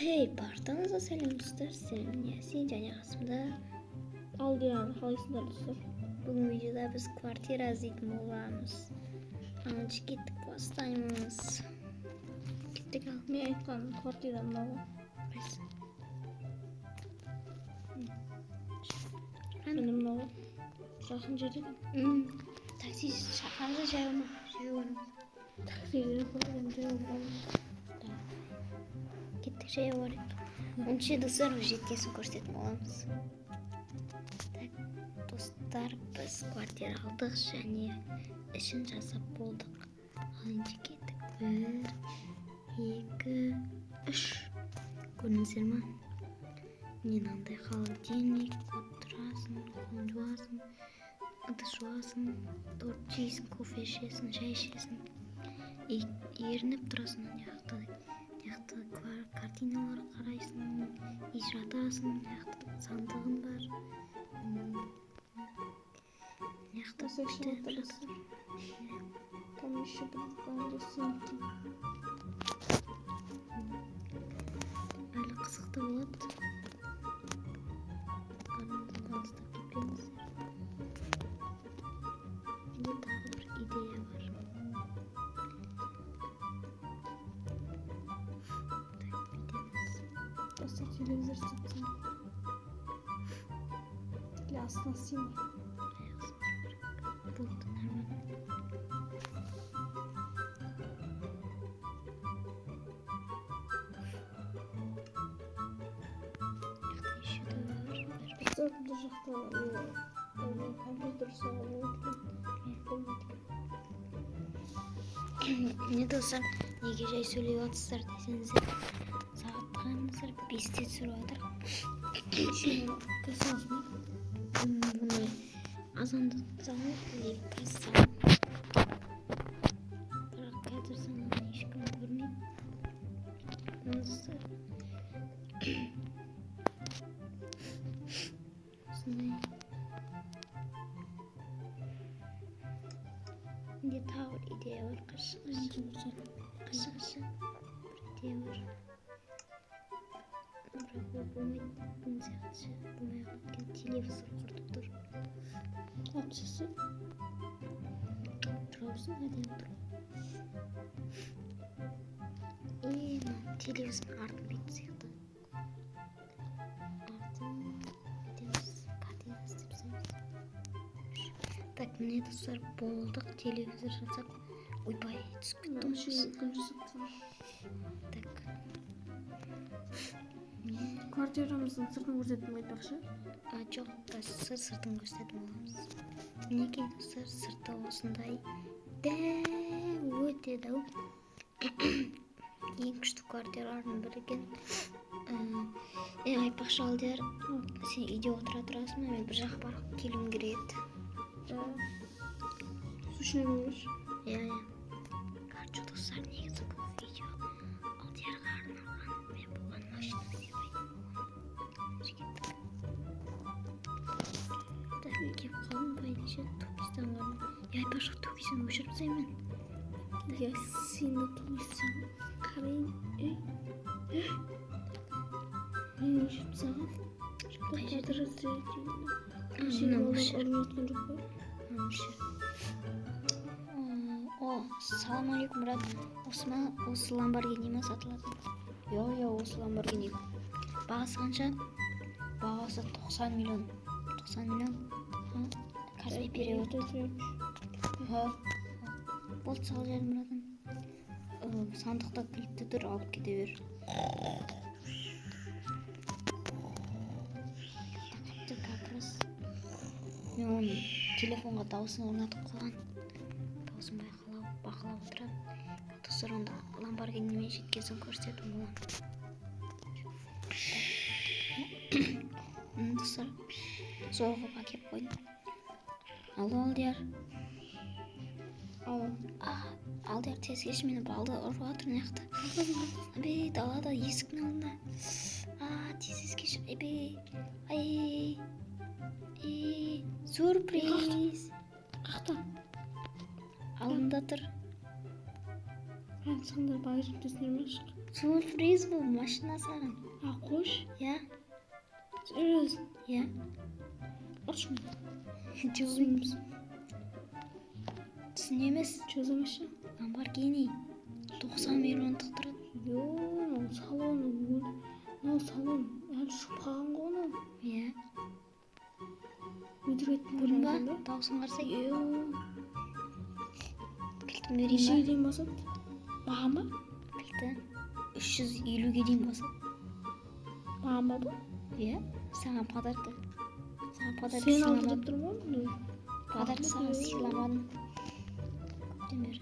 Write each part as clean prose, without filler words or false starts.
Хей, барлықтарыңызға сәлем, достар. Сіздермен Ясин және қасымда Алдияр. Қалайсыңдар, достар? Бүгін видеода біз квартира іздейтін боламыз. Ал кеттік, бастаймыз. Кеттік ал. Мен айтқан квартира мынау. Қайсы? Міне, мынау. Жақын жерде екен. Такси шақырды, жаяу ма? Жаяу барамыз. Такси жаяу барамыз. Кеттік, жаяу барайық. Онша, достар, жеткен соң көрсететін боламыз. Так, достар, біз квартира алдық және ішін жасап болдық. Ал енді кеттік. 1, 2, 3. Көрдіңіздер ма? Міне, мынандай холодильник, отырасың, қолын жуасың, ыдыс жуасың, торт жейсің, кофе ішесің, шай ішесің. И ерініп тұрасың. Ана жақта, мына жақта картиналар қарайсың, и жатасың, мына жақта сандығың бар. Мына жақта Достар, күшті кішкене жатыр. Там еще будет стенки. Әлі қызықты болады. Арнамыздан алыстап кетпеңіздер. Менде тағы бір идея бар. Так, бүйтеміз. Достар, телевизор істеп тастайын. Или астына істеймін ба? Аяқ керек. Болды, нормально. Жақта еще да бар. Достар, бұл жақта не, компьютер жасауға болады екен. Болмайды екен. Не, достар, неге жай сөйлеп жатырсыздар десеңіздер, сағат қараңыздар, 5-те түсіріп жатыр. Кірсе аласың ба? Бұны азандатсам или қазсам, бірақ қазір саған ешкім көрмейді. Мына, достар, осындай. Менде тағы бір идея бар. Қашы, қашы, қашы, қашы, бір идея бар, бірақ ол болмайды бұның сияқты ше, болмай қалады екен, телевизор құртып тұр. Алып тастаса? Тұра берсін, әдемі тұр. И мына телевизордың артын бүйтіп сияқты, артын бүйтеміз, картина істеп тастаймыз. Так, міне, достар, болдық телевизор жасап. Ойбай, түсіп кетті ғой. Вообще гүл жасап тастаған. Так, міне. Квартирамыздың сыртын көрсеттім айтпақшы. А, жоқ, қазір сыртын көрсететін боламыз. Мінекей, достар, сырты осындай дәу, өте дәу, ең күшті квартиралардың бірі екен. Е, айтпақшы, Алдияр, сен үйде отыра тұрасың ба? Мен бір жаққа барып келуім керек еді. Су берші. Иә, короче, достар, негізі бұл видео Алдиярға арналған. Мен бұған машина сыйлайтын боламын. Кеттік. Так, келіп қалдым былай ше, Туркестан қарап. Е, айтпақшы, Туркестан өшіріп тастаймын мен. Я сені туысың қарайын. Ей, мен өшіріп тастаған. Қай жерде? Квартира. А, Сені мына балалар өшір. ұрып жатқан жоқ па? Мына өшір. О, салам алейкум, брат. Осы ма, осы Ламборгини ма сатылатын? Иә, осы Ламборгини. Бағасы қанша? Бағасы 90 миллион. 90 миллион. Ха, Каспий перевод. Ха. Болды, сал жібердім, братан. Сандықта кілтті тұр, алып кете бер. Тіпті как раз мен оның телефонға дауысын орнатып қойған. Дауысын байқалап, бақылап отырамын. Достар, онда Ламборгинимен жеткен соң көрсететін боламын. Міне, достар, зор қылып әкеліп қойдым. Алло, Алдияр. Алло. А, Алдияр, тез келші, мені балды ұрып жатыр мына жақта. Әбей, далада, есіктің алдында. А, тез, тез келші. Әбей, ай, ей, сюрприз. Қақта? Алдында тұр. Ән, шығыңдар, багажниктесіңдер ме? Шық. Сюрприз бұл, машина саған. А, қойшы. Иә. Серьезно? Иә. Ұршы. Жоқ емес. Түсін емес. Что за машина? Ламборгини. 90 миллиондық тұрады. Йо, мынау салон, мынау салон әлі ұшып қалған ғой мынау. Иә. Өтірік айттым Көрдің ба? ба? Дауысын қарасай. Йо. Кілтін берейін ба? Нешеге дейін басады? Маған ба? Кілті 350-ге дейін басады. Маған ба бұл? Иә. Саған подарка. Саған подарка Сен алды деп сыйламадым. тұрмын ғой мұны. Подарка саған сыйламадым. Көптен бері.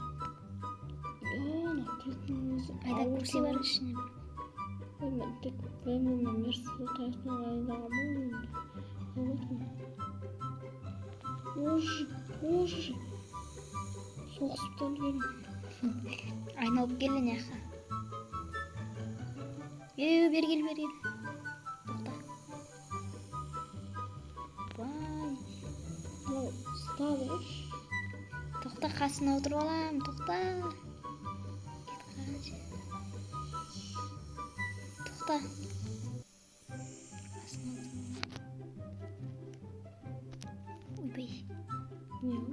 Йо, мына кілттің өзі Айда ауыр курси бар екен. ішінде. Ой, мен тек BMW мен Мерседес таяқтан айдағанмын ғой. Ожи, ожи. Соғысып та үлгердім. Айналып кел мына жаққа. Е, бері кел, бері кел. Тоқта. Вай. Мынау ұстады ғой. Тоқта, қасына отырып алам. Тоқта. Кетіп қалғанша. Тоқта. Қасына отырып. Ойбай. Не ол?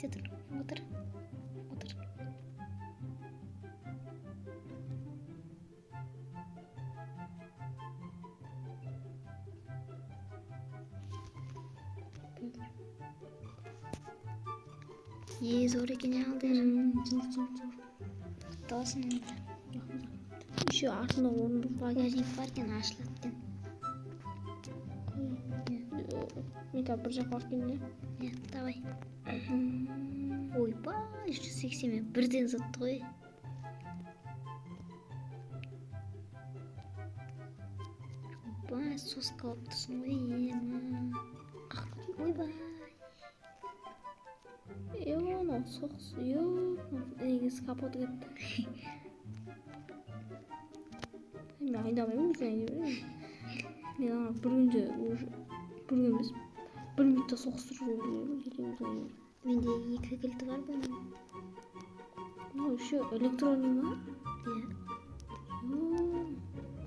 Кете тұр. Отыр. Отыр. Е, зор екен алдыр. Зор, зор, зор. Құтты болсын енді. Рахмет. Еще артында орындық бар. Багажник бар екен, ашылады екен. Мен қазір бір жаққа барып келейін, Иә, давай. иә? Ойбай, 180-мен бірден зытты ғой. Ойбай, соска алып тұрсың ғой, ема. Ойбай. Е, мынау соғыс. Е, негізі капоты кетті. Мен айдамаймын, өзің айдай беремін. Мен ана бір күнде уже, бір күн емес, бір минутта соғыстырып жіберемін, өзің айдай бер. Менде екі кілті бар бұның. Мынау еще электронный ма? Иә. Е,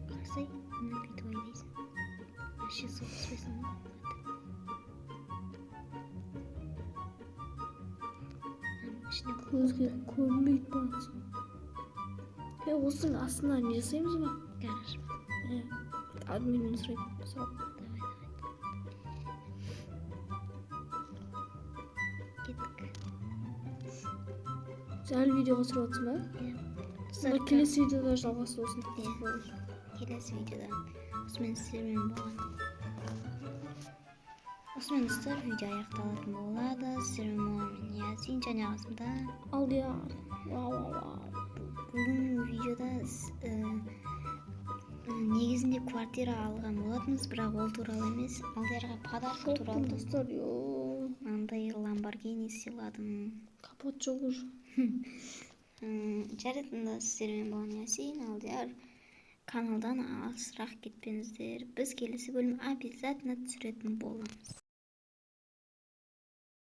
Қарасай, мына бүйтіп айдайсың. Вообще соғыспайсың ғой. Ішіне көзге көрінбейді баратсың. Е, осының астына не жасаймыз ба? Гараж. Е, админнен сұрайын, сұрап. Давай, давай. Кеттік. Сен әлі видеоға түсіріп жатрсың ба? Иә. Сонда келесі видеода жалғасы болсын. Иә. Келесі видеода. Осымен сіздермен болған. Осымен достар, видео аяқталатын болады. Сіздермен болған мен Язин және қасымда Алдияр. Вау, вау, вау. Бүгін видеода негізінде квартира алған болатынбыз, бірақ ол туралы емес, Алдиярға подарка Шоктым, туралы. достар, йо. Мынандай Ламборгини сыйладым. Капот жоқ уже. Жарайды, онда сіздермен болған Ясин, Алдияр. Каналдан алысырақ кетпеңіздер. Біз келесі бөлім обязательно түсіретін боламыз.